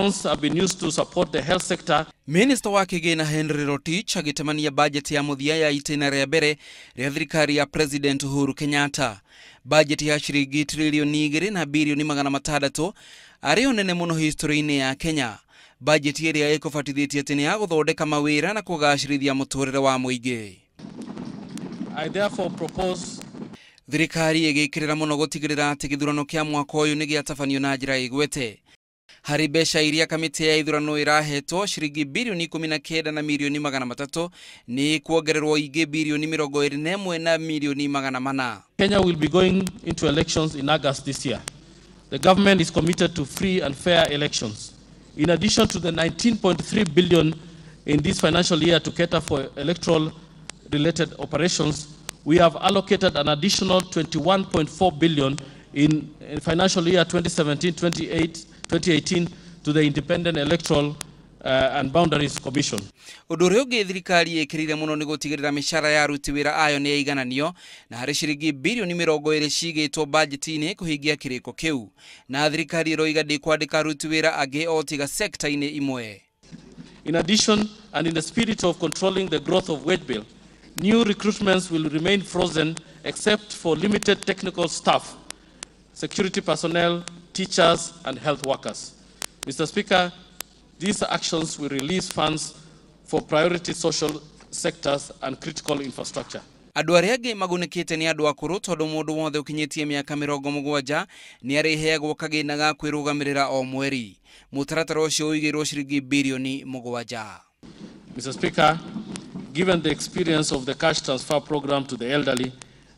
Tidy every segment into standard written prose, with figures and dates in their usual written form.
Have been used to support the health sector. Minista wa kĩgĩna Henry Rotich agĩtemania bajeti ya mũthia ya itĩna rĩa mbere rĩa thirikari ya President Uhuru Kenyatta. Bajeti ya ciringi trilioni 2 na bilioni 600 arĩ nene mũno historĩ-inĩ ya Kenya. Bajeti ĩrĩa ĩkũbatithĩtie atĩ nĩ ya gũthondeka mawĩra na kũgacĩrithia mũtũrĩre wa mũingĩ. I therefore propose thirikari ĩgĩkĩrĩra mũno gũtigĩrĩra atĩ gĩthurano kĩa mwaka ũyũ nĩ gĩatabanio na njĩra ĩgwete. Harĩ mbeca iria kamĩtĩ ya ithurano ĩrahetwo ciringi bilioni 19 na milioni 300 nĩ kuongererwo ingĩ bilioni 21 na milioni 400. Kenya will be going into elections in August this year. The government is committed to free and fair elections. In addition to the 19.3 billion in this financial year to cater for electoral related operations, we have allocated an additional 21.4 billion in financial year 2017-2018 to the Independent Electoral and Boundaries Commission. Ũndũ ũrĩa ũngĩ thirikari ĩkĩrĩire mũno nĩ gũtigĩrĩra mĩcara ya aruti wĩra ayo nĩ yaigananio na harĩ ciringi bilioni 20 cigĩtwo bajeti-inĩ kũhingia kĩrĩko kĩu, na thirikari ĩroiga ndĩkwandĩka aruti wĩra angĩ o tiga sekta-inĩ imwe. In addition, and in the spirit of controlling the growth of wage bill, new recruitments will remain frozen except for limited technical staff, security personnel, teachers, and health workers. Mr. Speaker, these actions will release funds for priority social sectors and critical infrastructure. Andũ arĩa angĩ magunĩkĩte nĩ andũ akũrũ tondũ mũndũ wothe ũkinyĩtie mĩaka 70 nĩ arĩheagwo kagĩna ga kwĩrũgamĩrĩra o mweri. Mũtaratara ũcio ũigĩirwo ciringi bilioni 7. Mr. Speaker, given the experience of the cash transfer program to the elderly,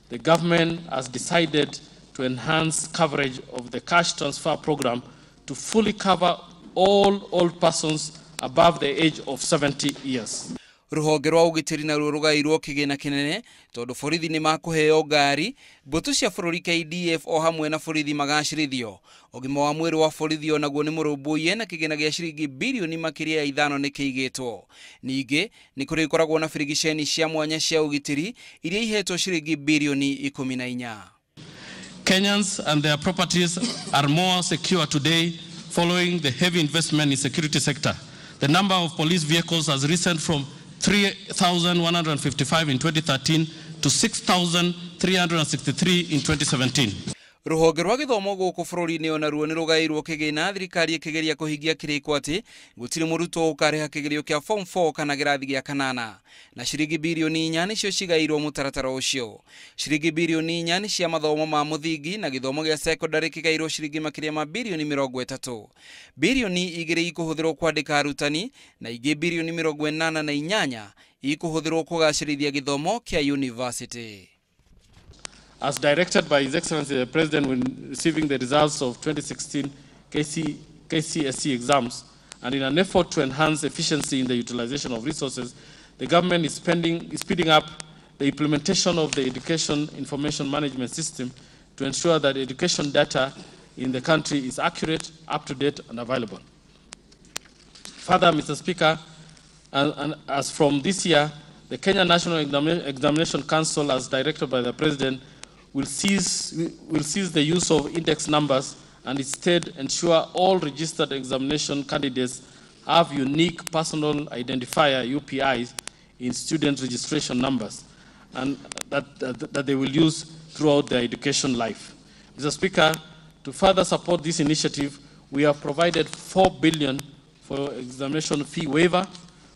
the government has decided to enhance coverage of the cash transfer program to fully cover all old persons above the age of 70 years. Rũhonge rwa ũgitĩri naruo rũgairwo kĩgĩna kĩnene tondũ borithi nĩ makũheo ngari, mbũtũ cia bũrũri KDF o hamwe na borithi magacĩrithio. Ũgima wa mwĩrĩ wa borithi onaguo nĩ mũrũmbũiye na kĩgĩna gĩa ciringi bilioni makĩria ya 5 nĩ kĩigĩtwo. Ningĩ nĩ kũrĩkoragwo na birigiceni cia mwanya cia ũgitĩri iria ihetwo ciringi bilioni 14. Kenyans and their properties are more secure today following the heavy investment in security sector. The number of police vehicles has risen from 3,155 in 2013 to 6,363 in 2017. Rũhonge rwa gĩthomo gũkũ bũrũri-inĩ onaruo nĩ rũgaĩirwo kĩgĩna, thirikari ĩkĩgeria kũhingia kĩrĩko atĩ gũtirĩ mũrutwo ũkarĩha kĩgerio kĩa form 4 kana gĩrathi gĩa kanana, na ciringi bilioni 4 nĩcio cigaĩirwo mũtaratara ũcio. Ciringi bilioni 4 nĩ cia mathomo ma mũthingi na gĩthomo gĩa secondary kĩgaĩirwo ciringi makĩria ma bilioni 30. Bilioni 2 ikũhũthĩrwo kwandĩka arutani na ingĩ bilioni 88 ikũhũthĩrwo kũgacĩrithia gĩthomo kĩa university. As directed by His Excellency the President when receiving the results of 2016 KCSE exams, and in an effort to enhance efficiency in the utilization of resources, the government is speeding up the implementation of the Education Information Management System to ensure that education data in the country is accurate, up-to-date, and available. Further, Mr. Speaker, and as from this year, the Kenya National Examination Council, as directed by the President, will cease the use of index numbers and instead ensure all registered examination candidates have unique personal identifier UPIs in student registration numbers, and that they will use throughout their education life. Mr. Speaker, to further support this initiative, we have provided 4 billion for examination fee waiver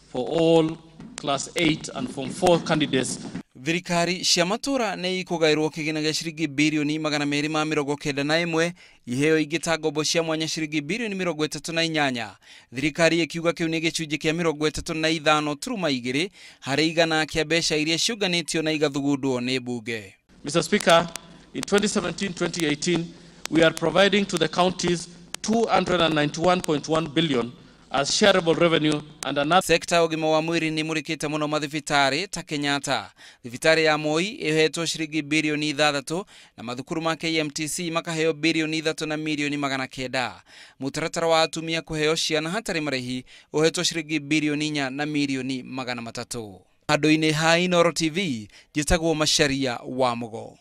for all class 8 and form 4 candidates. Thirikari cia matũra nĩ ikũgaĩrwo kĩgĩna gĩa ciringi bilioni 291, iheo ingĩ ta ngombo cia mwanya ciringi bilioni 38. Thirikari ĩkiuga kĩu nĩ gĩcunjĩ kĩa 35.2 harĩ igana kĩa mbeca iria ciũnganĩtio na igathugundwo nĩ mbunge. Mr. Speaker, in 2017-2018, we are providing to the counties 291.1 billion as shareable revenue and another. Sekta ũgima wa mwĩrĩ nĩ mũrĩkĩte mũno mathibitarĩ ta Kenyatta. Thibitarĩ ya Moi ĩhetwo ciringi bilioni 6 na mathukuru ma KMTC makaheo bilioni 3 na milioni 900. Mũtaratara wa atumia kũheo ciana hatarĩ marĩhi ũhetwo ciringi bilioni 4 na milioni 300. Handũ-inĩ ha Inooro TV, njĩtagwo Macharia wa Mũgo.